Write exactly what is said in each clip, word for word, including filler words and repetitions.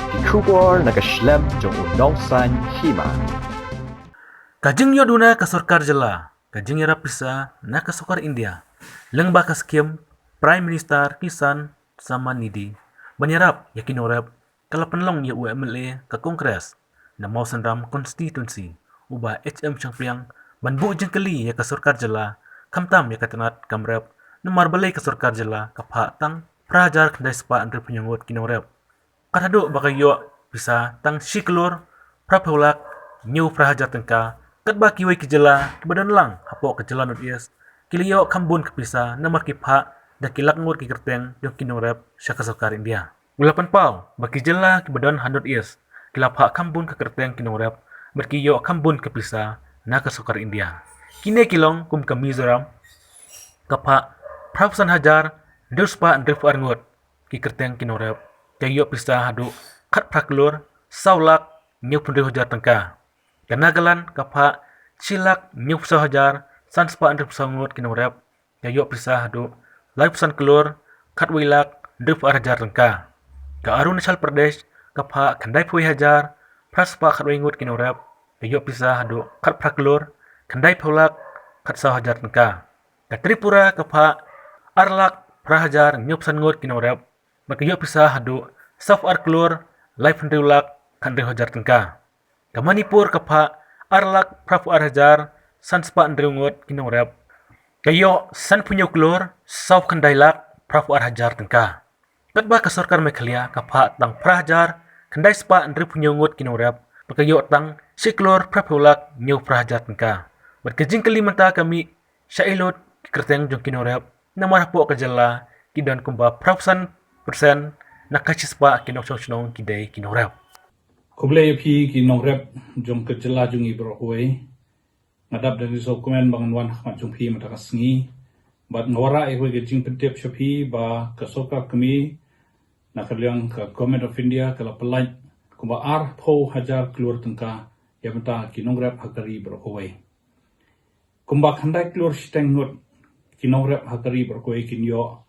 Ki khubor na ka shlem jong u nongsan hima. Ka jingïoh duna ka sorkar jylla, ka jingïarap pisa na ka sorkar India, lyngba ka skim Prime Minister Kisan Samman Nidhi, ban ïarap ïa ki nongrep, ka la pynlong ïa u M L A ka Congress na Mawsynram Constituency, u Bah H M Shangpliang, ban buh jingkylli ïa ka sorkar jylla, khamtam ïa ka tnat kam rep, namar balei ka sorkar jylla ka phah tang phra hajar khyndai spah hynriewphew hynñiew ngut ki nongrep. Kat haduh ba ka ïoh pisa tang shi klur, phraphew lak, hynñiew phra hajar tyngka, katba kiwei ki jylla, kiba don lang, hapoh ka jylla North East, ki la ïoh kham bun ka pisa, namar ki phah, da ki lak ngut ki kyrteng, jong ki nongrep, sha ka sorkar India. U la pynpaw, ba ki jylla, kiba don ha North East, ki la phah kham bun ka kyrteng ki nongrep, bad ki ïoh kham bun ka pisa, na ka sorkar India. Kine ki long, kum ka Mizoram, ka phah, phraphew san hajar, hynriew spah, hynriewphew ar ngut, ki kyrteng ki nongrep, ka ïoh pisa haduh, khatphra klur, saw lak, hynñiewphew hynriew hajar tyngka. Ka Nagaland, ka phah, shi lak, hynñiewphew saw hajar, san spah hynriewphew saw ngut ki nongrep, ka ïoh pisa haduh, laiphew san klur, khatwei lak, hynriewphew ar hajar tyngka. Ka Arunachal Pradesh, ka phah, khyndaiphew wei hajar, phra spah khatwei ngut ki nongrep, ka ïoh pisa haduh, khatphra klur, khyndaiphew lak, khatsaw hajar tyngka. Ka Tripura ka phah, ar lak, phra hajar, hynñiewphew san ngut ki nongrep, bad ka ïoh pisa haduh, sawphew ar klur, laiphew hynriew lak, khathynriew hajar tyngka. Ka Manipur ka phah, ar lak, phraphew ar hajar, san spah hynriew ngut ki nongrep, ka ïoh, sanphew hynñiew klur, sawphew khyndai lak, phraphew ar hajar tyngka. Katba ka sorkar Meghalaya ka phah tang phra hajar, khyndai spah hynriewphew hynñiew ngut ki nongrep, bad ka ïoh tang, shi klur, phraphew lak, hynñiewphew phra hajar tyngka. Bad ka jingkylli mynta ka mih, sha ei lut, ki kyrteng jong ki nongrep, namar hapoh ka jylla, ki don kumba phraphew san percent, na ka shispah ki nongshong shnong ki dei ki nongrep. Khublei ïa phi ki nongrep, jong ka jylla jong ngi baroh kawei. Nga dap da ka jingsngewkmen ba ngan wan ha khmat jong phi mynta ka sngi. Bad nga wanrah ïa kawei ka jingpyntip sha phi ba ka sorkar kmie, na ka liang ka Government of India ka la pyllait kumba arphew hajar klur tyngka ïa bynta ki nongrep ha ka ri baroh kawei. Kumba khyndai klur shiteng ngut ki nongrep ha ka ri baroh kawei kin ïoh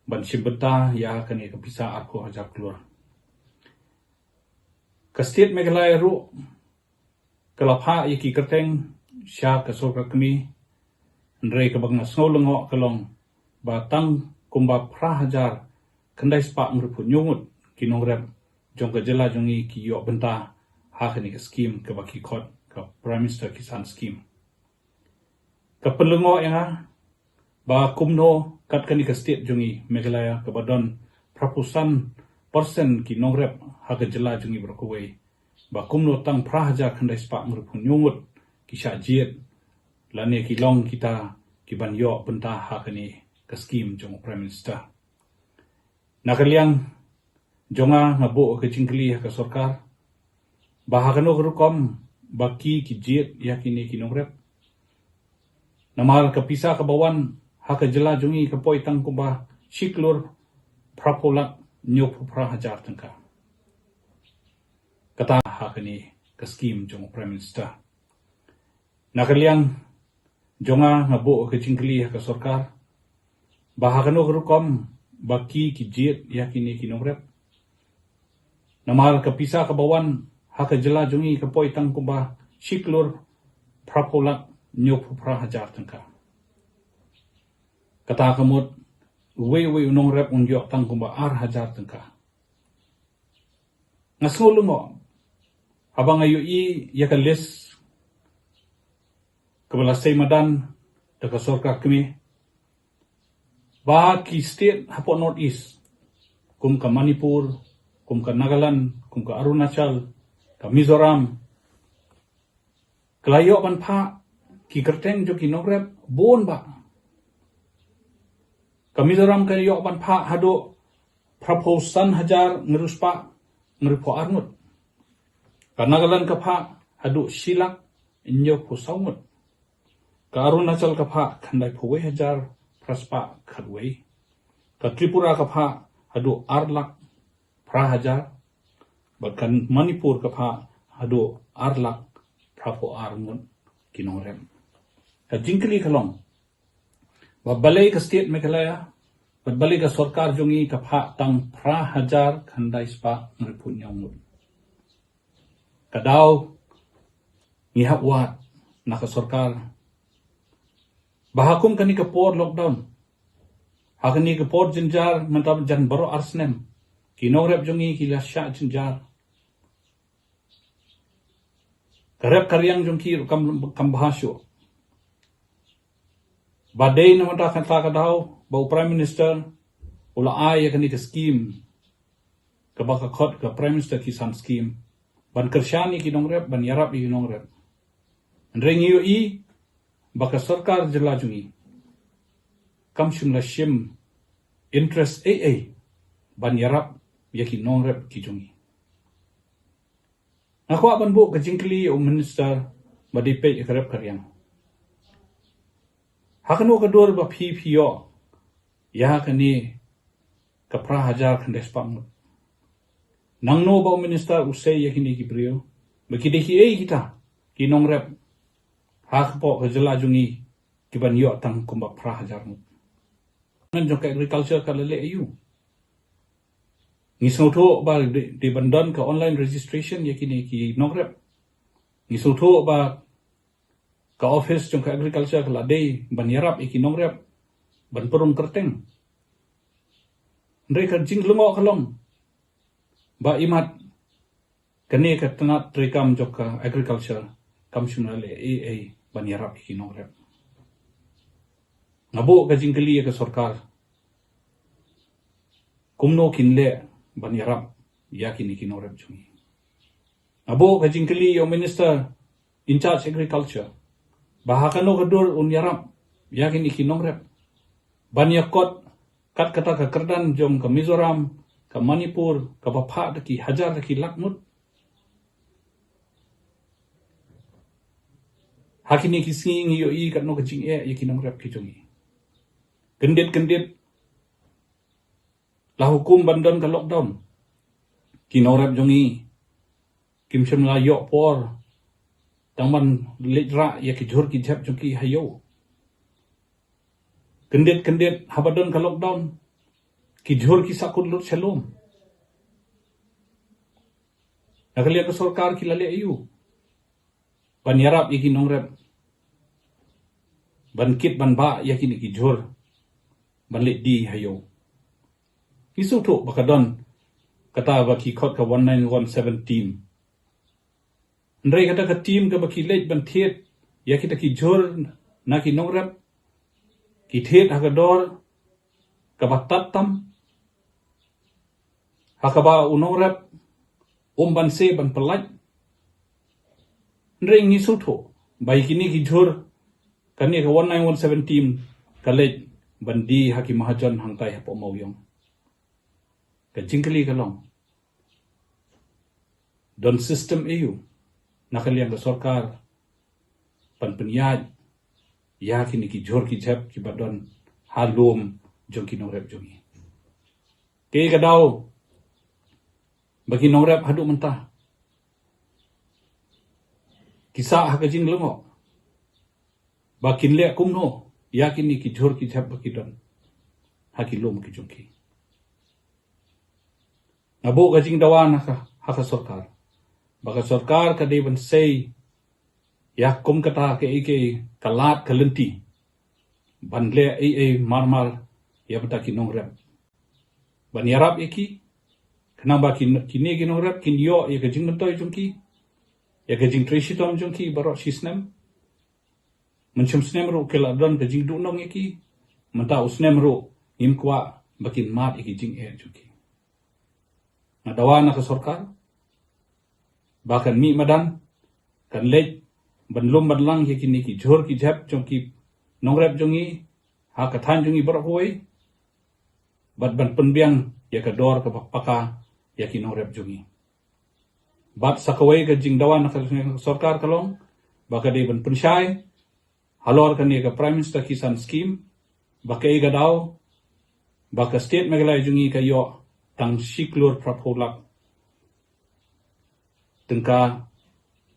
ban shim bynta ïa kane ka pisa arphew hajar klur. Ka state Meghalaya ruh ka la phah ïa ki kyrteng sha ka sorkar kmie, hynrei kaba nga sngew lyngngoh ka long ba tang kumba phra hajar khyndai spah hynriewphew hynñiew ngut ki nongrep jong ka jylla jong ngi ki ïoh bynta ha kane ka skim kaba ki khot ka Prime Minister Kisan Scheme. Ka pynlyngngoh ïa nga ba kumno kat kane ka state jong ngi Meghalaya kaba don phraphew san percent ki nongrep ha ka jylla jong ngi baroh kawei, ba kumno tang phra hajar khyndai spah hynriewphew hynñiew ngut ki shah jied lane ki long kita ki ban ïoh bynta ha kane ka skim jong u Prime Minister. Na ka liang jong nga nga buh ka jingkylli ha ka sorkar ba ha kano ka rukom ba ki ki jied ïa kine ki nongrep. Namar ka pisa kaba wan ha ka jylla jong ngi ka poi tang kumba shi klur phraphew lak hynñiewphew phra hajar tyngka. Kata ha kane ka skim jong u Prime Minister. Na ka liang jong nga nga buh ka jingkylli ha ka sorkar ba ha kano ka rukom ba ki ki jied ïa kine ki nongrep. Namar ka pisa kaba wan ha ka jylla jong ngi ka poi tang kumba shi klur phraphew lak hynñiewphew phra hajar tyngka. Kata ka mut uwei uwei u nongrep un ïoh tang kumba ar hajar tyngka. Nga sngew lyngngoh haba nga ïohi ïa ka list kaba la sei madan da ka sorkar kmie ba ki state hapoh North East, kum ka Manipur, kum ka Nagaland, kum ka Arunachal, ka Mizoram, ka la ïoh ban phah ki kyrteng jong ki nongrep bun bah. Ka Mizoram ka ïoh ban phah haduh phraphew san hajar hynriew spah hynriewphew ar ngut. Ka Nagaland ka phah haduh shi lak hynñiewphew saw ngut. Ka Arunachal ka phah khyndaiphew wei hajar phra spah khatwei. Ka Tripura ka phah haduh ar lak phra hajar. Bad ka Manipur ka phah haduh ar lak phraphew ar ngut ki nongrep. Ka jingkylli ka long ba balei ka state Meghalaya Bad balei ka sorkar jong ngi ka phah tang phra hajar khyndai spah hynriewphew hynñiew ngut? Ka daw ngi hap wad na ka sorkar ba ha kum kane ka por lockdown, ha kane ka por jynjar mynta jan baroh ar snem, ki nongrep jong ngi ki la shah jynjar. Ka rep ka riang jong ki ruh kam, kam bha shuh. Ba dei na mynta kata ka daw ba u Prime Minister u la ai ïa kane ka skim kaba ka khot ka Prime Minister Kisan Scheme ban kyrshan ïa ki nongrep, ban ïarap ïa ki nongrep. Hynrei ngi ïohi ba ka sorkar jylla jong ngi kam shym la shim interest ei ei ban ïarap ïa ki nongrep ki jong ngi. Nga kwah ban buh ka jingkylli ïa u minister ba dei peit ïa ka rep ka riang. Ha kano ka dur ba phi phi ïoh ïa kane ka phra hajar khyndai spah ngut? Nangno ba u minister u sei ïa kine ki briew ba ki dei kiei kita ki nongrep ha ka pok ka jylla jong ngi ki ban ïoh tang kumba phra hajar ngut? Ngan jong ka agriculture ka la leh aiu? Ngi sngewthuh ba dei, dei ban don ka online registration ïa kine ki nongrep. Ngi sngewthuh ba ka office jong ka agriculture ka la dei ban ïarap ïa ki nongrep ban pynrung kyrteng. Hynrei ka jinglyngngoh ka long ba imat kane ka tnat treikam jong ka agriculture kam shym la leh ei ei ban ïarap ïa ki nongrep. Nga buh ka jingkylli ïa ka sorkar, kumno kin leh ban ïarap ïa kine ki nongrep jong ngi? Nga buh ka jingkylli ïa u minister in charge agriculture ba ha kano ka dur un ïarap ïa kine ki nongrep ban ïa kot kat kata ka kyrdan jong ka Mizoram, ka Manipur, kaba phah da ki hajar da ki lak ngut? Ha kine ki sngi ngi ïohi katno ka jingeh ïa ki nongrep ki jong ngi. Kyndit kyndit la hukum ban don ka lockdown, ki nongrep jong ngi kim shym la ïoh por tang ban leit rah ïa ki jhur ki jhep jong ki ha ïew. Kyndit kyndit haba don ka lockdown, ki jhur ki sahkut lut sha lum. Na ka liang ka sorkar ki la leh aiu ban ïarap ïa ki nongrep ban kit ban bah ïa kine ki jhur ban leit die ha ïew? Ngi sngewthuh ba ka don kata ba ki khot ka one nine one seven team. Hynrei kata ka team kaba ki leit ban thied ïa kita ki jhur na ki nongrep, ki thied ha ka dor kaba tad tam, ha kaba u nongrep um banse ban pyllait. Hynrei ngi sngewthuh ba ïa kine ki jhur kane ka one nine one seven team ka leit ban die ha ki mahajon hangtai hapoh Mawiong. Ka jingkylli ka long, don system aiu na ka liang ka sorkar ban pynïaid ïa kine ki jhur ki jhep kiba don ha lum jong ki nongrep jong ngi? Kaei ka daw ba ki nongrep haduh mynta ki sah ha ka jinglyngngoh ba kin leh kumno ïa kine ki jhur ki jhep ba ki don ha ki lum ki jong ki? Nga buh ka jingdawa na ka, ha ka sorkar ba ka sorkar ka dei ban sei ïa kum kata kaei kaei ka lad ka lynti ban leh ei ei mar mar ïa bynta ki nongrep, ban ïarap ïa ki, khnang ba ki, kine ki nongrep kin ïoh ïa ka jingmyntoi jong ki, ïa ka jingtrei shitom jong ki baroh shi snem. Mynshem snem ruh ki la don ka jingduhnong ïa ki, mynta u snem ruh ngim kwah ba kin mad ïa ki jingeh jong ki. Nga dawa na ka sorkar ba kan mih madan, kan leit ban lum ban lang ïa kine ki jhur ki jhep jong ki nongrep jong ngi ha ka thaiñ jong ngi baroh kawei, bad ban pynbiang ïa ka dor kaba paka ïa ki nongrep jong ngi. Bad sa kawei ka jingdawa na ka sorkar ka long ba ka dei ban pynshai halor kane ka Prime Minister Kisan Scheme ba kaei ka daw ba ka state Meghalaya jong ngi ka ïoh tang shi klur phra phew lak tyngka,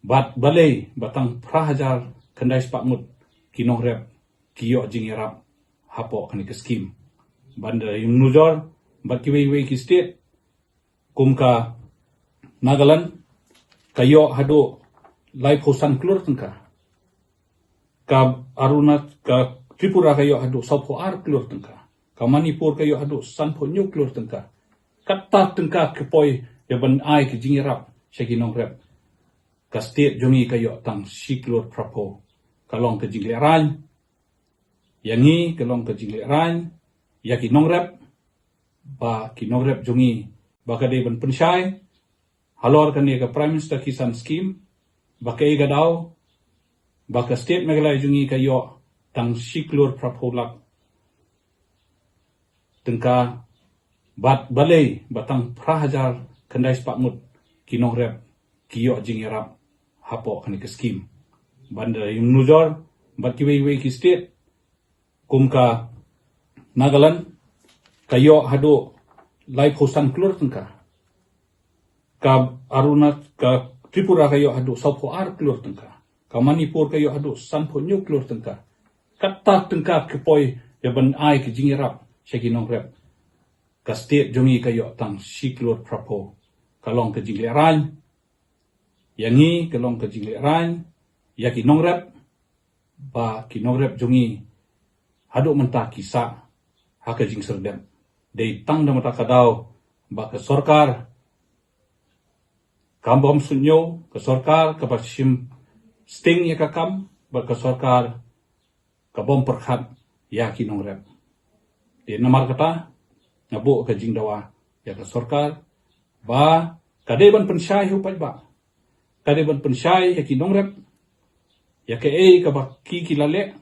bad balei ba tang phra hajar khyndai spah ngut ki nongrep ki ïoh jingïarap hapoh kane ka scheme. Ban da ïangnujor bad kiwei kiwei ki state, kum ka Nagaland ka ïoh haduh laiphew san klur tyngka. Ka Arunach-, ka Tripura ka ïoh haduh sawphew ar klur tyngka. Ka Manipur ka ïoh haduh sanphew hynñiew klur tyngka. Kata tyngka ka poi ïa ban ai ka jingïarap sha ki nongrep. Ka state jong ngi ka ïoh tang shi klur phraphew. Ka long ka jinglehraiñ ïa ngi, ka long ka jinglehraiñ ïa ki nongrep, ba ki nongrep jong ngi, ba ka dei ban pynshai halor kane ka Prime Minister Kisan Scheme, ba kaei ka daw ba ka state Meghalaya jong ngi ka ïoh tang shi klur phraphew lak tyngka, bad balei ba tang phra hajar khyndai spah ngut ki nongrep ki ïoh jingïarap hapoh kane ka scheme. Ban da ïangnujor bad kiwei kiwei ki state, kum ka Nagaland ka ïoh haduh laiphew san klur tyngka. Ka Arunach-, ka Tripura ka ïoh haduh sawphew ar klur tyngka. Ka Manipur ka ïoh haduh sanphew hynñiew klur tyngka. Kata tyngka ka poi ïa ban ai ka jingïarap sha ki nongrep. Ka state jong ngi ka ïoh tang shi klur phraphew. Ka long ka jinglehraiñ ïa ngi, ka long ka jinglehraiñ ïa ki nongrep, ba ki nongrep jong ngi haduh mynta ki sah ha ka jingserdep. Dei tang da mynta ka daw ba ka sorkar kaba bym suidñiew, ka sorkar kaba shim sting ïa ka kam, bad ka sorkar ka bym pyrkhat ïa ki nongrep. Te namar kata nga buh ka jingdawa ïa ka sorkar ba ka dei ban pynshai ha u paidbah, ka dei ban pynshai ïa ki nongrep ïa kaei kaba ki ki la leh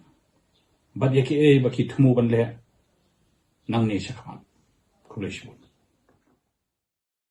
bad ïa kaei ba ki thmu ban leh nangne shakhmat. Khublei shibun.